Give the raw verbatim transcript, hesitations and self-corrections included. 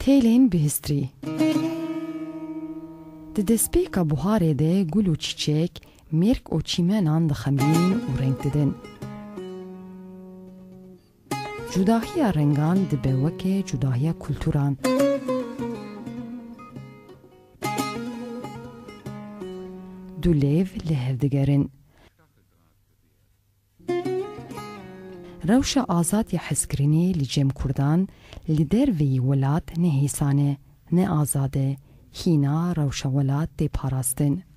Hêlên bihîstirî. Di destpêka buharê de gul û çîçek, mêrk û çîmenan dixemilînin û reng didin. Cudahiya rengan dibe weke cudahiya kulturan. Du lêv li hev digerin. Rewşa azad ya hezkirinê li cem kurdan li derveyî welat ne hêsan e, ne azad e. Hîna rewşa welat tê parastin.